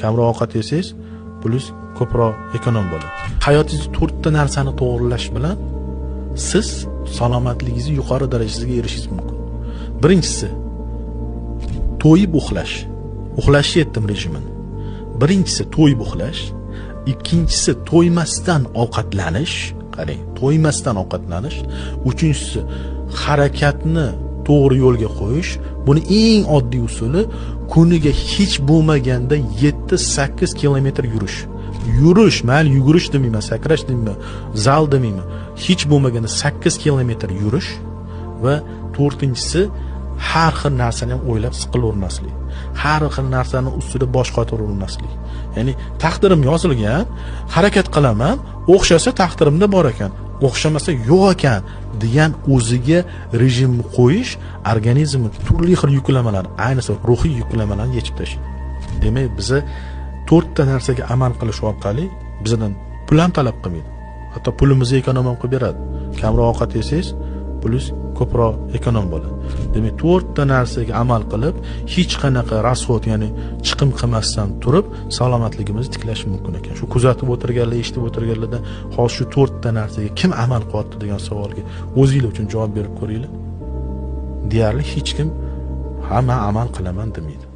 Kamroq ovqat yesangiz, pulingiz ko'proq ekonom bo'ladi. Hayotingizda to'rtta narsani to'g'rilash bilan siz salomatligingizni yuqori darajasiga erishishingiz mumkin. Birinchisi, to'yib uxlash. Uxlashni aytdim rejimini. Birinchisi to'yib uxlash, ikkinchisi to'ymasdan ovqatlanish, qarang, to'ymasdan ovqatlanish, uchinchisi harakatni to'g'ri yo'lga qo'yish. Buni eng oddiy usuli kuniga hech bo'lmaganda 7-8 kilometr yurish. Yurish, mayli yugurish demayman, sakrash demayman, zal demayman. Hech bo'lmaganda 8 kilometr yurish va to'rtinchisi har xil narsani ham o'ylab siqilavermaslik. Har xil narsani ustida bosh qotiravermaslik. Ya'ni taqdirim yozilgan, harakat qilaman, o'xshasa taqdirimda bor ekan, o'xshamasa yo'q ekan degan o'ziga rejim qo'yish organizmni turli xil yuklamalar, ayniqsa ruhiy yuklamalarni yechib tashlaydi. Demak, biza to'rtta narsaga amal qilish orqali bizdan pul ham talab qilmaydi. Hatto pulimizni ekonom ham qilib beradi. Kamroq ovqat yesangiz, pulingiz ko'proq ekonom bo'ladi. Demak, to'rtta narsaga amal qilib, hech qanaqa расход, ya'ni chiqim qilmasdan turib, salomatligimizni tiklash mumkin ekan. Shu kuzatib o'tirganlar, eshitib o'tirganlardan hozir shu to'rtta narsaga kim amal qilyapti degan savolga o'zinglar uchun javob berib ko'ringlar. Deyarli hech kim "Ha, men amal qilaman" demaydi.